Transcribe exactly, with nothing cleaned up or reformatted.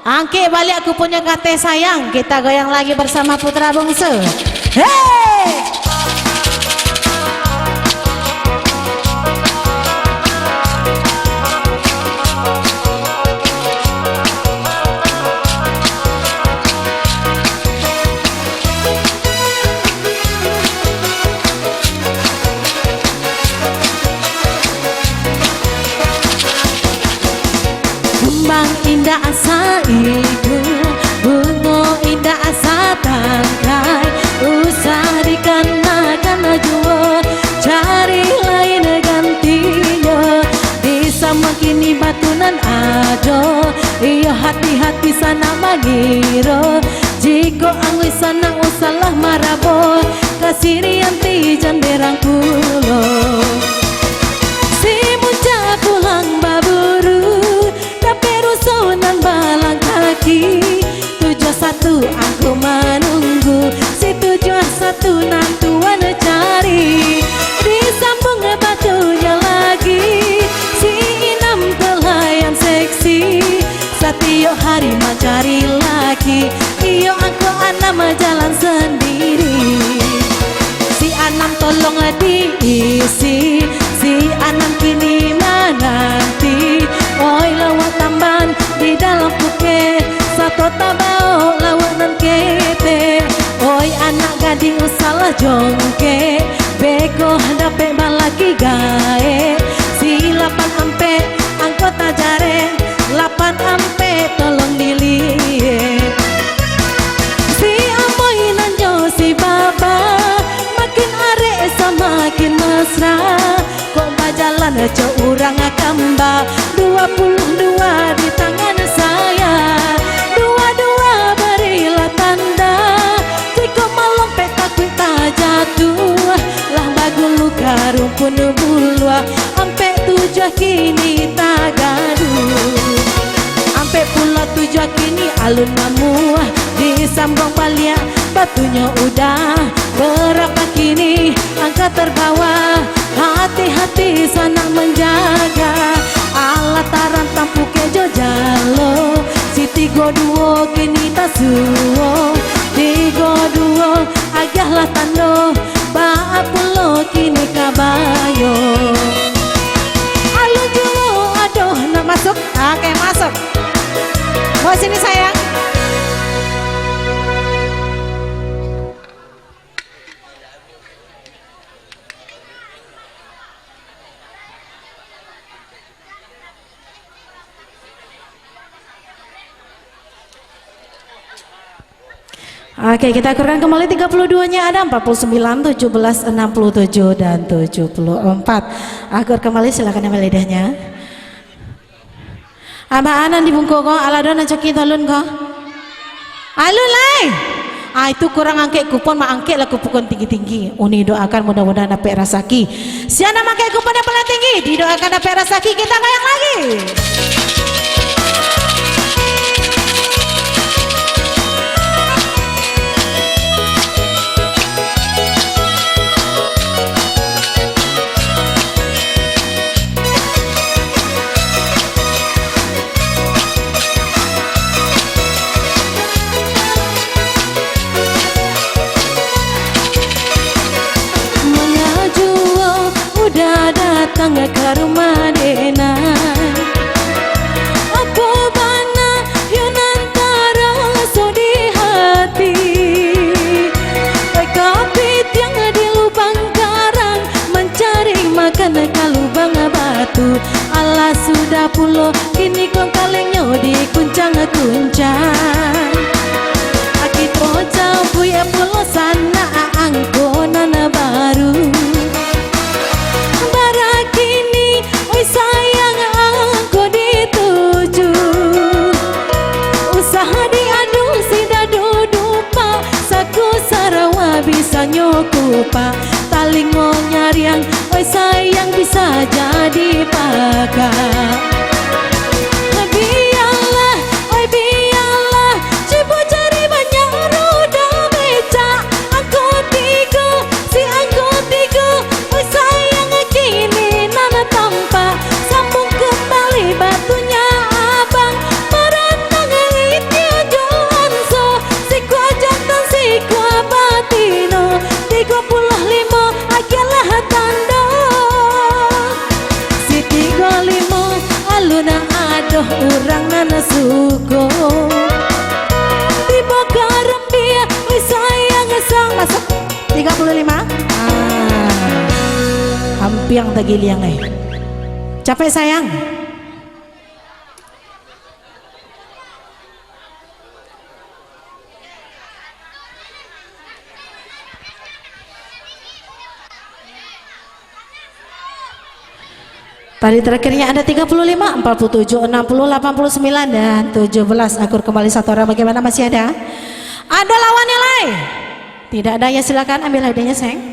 Angkek baliak kuponnyo ka ateh sayang, kita goyang lagi bersama putra bungsu. Hei! Kumbang indak saigu, bungo indak satangkai, usah dikana-kana juo, cari lain gantinyo. Di samak kini batu nan ado, iyo hati-hati sanak mangiro, jikok angui sanak usahlah marabo, kasirian ti jan berang pulo. Si muncak pulang baburu, dapek ruso nan balang kaki. Tujuah satu angku manunggu, si tujuah satu nan tuan cari. Disambuang batunyo lagi, si inam pelayan seksi, satiok hari mancari laki. Iyo angku anam jalan sandiri. Si anam tolong diisi, si anam kini mananti. Oi lawak tamban di dalam pukek, sato tabao lawak nan ketek. Oi anak gadih usahlah jongkek, beko dapek balaki gaek. Si lapan ampek angko tajarek, lapan ampek tolong diliek. Si amoi nan jo si baba, makin arek samakin mesra. Kok bajalan cok urang kamba, dua puluah dua di tangan saya. Dua-dua barilah tanda, jikok malompek takuik tajatuah. Lah bagulu ka rumpun buluah, ampek tujuah kini tagaduah. Ampek pulo tujuah kini alun namuah, disambuang baliak batunyo udah. Barapa kini angka tarbawa, hati-hati sanak manjaga. Alah tarantang pukek jo jalo, si tigo duo kini tasuo. Tigo duo agiahlah tando, baa pulo kini kabayo. Alun juo ado nak masuk? Oke, masuk. Bawa sini, sayang. Oke, kita akurkan kembali tiga puluh dua-nya ada, empat puluh sembilan, tujuh belas, enam puluh tujuh, dan tujuh puluh empat. Akur kembali, silakan ambil hadiahnya. Abah Anan di bungko ko, alah doh nan coki tu alun ko. Alun lai. Ah, itu kurang angkek kupon, mak angkeklah kupon tinggi-tinggi. Uni doakan mudah-mudahan dapek rasaki. Sia nan mangkek kupon yang paling tinggi, didoakan dapek rasaki, kita goyang lagi. Manga juo udah datang ka rumah dek nan. Apo bana yo nan taraso di hati? Oi kapitiang di lubang karang, mancari makan ka lubang batu. Alah sudah pulo, kini ko kalengnyo dikuncang-kuncang. Aki to cabuik pulo sanak angko nan baru. Bara kini, oi sayang, angko dituju. Usah diadu si dado dupak, saku sarawa bisanyo kupak. Talingo nyariang, oi sayang, bisa jadi pakak. Bialah, oi bialah, cubo cari banyak roda becak. Angko tigo, si angko tigo, oi sayang, kini nan tampak. Sambuang kambali batunyo abang, marantang Uko. Tibo karambia, oi sayang, sang. Masuk. Tiga puluh lima. Ah. Hampiang tagiliang, eh. Capek, sayang. Tadi terakhirnya ada tiga puluh lima, empat puluh tujuh, enam puluh, delapan puluh sembilan, dan tujuh belas. Akur kembali satu orang. Bagaimana, masih ada? Ada lawannya lai? Tidak ada, ya silakan ambil hadiahnya, sayang.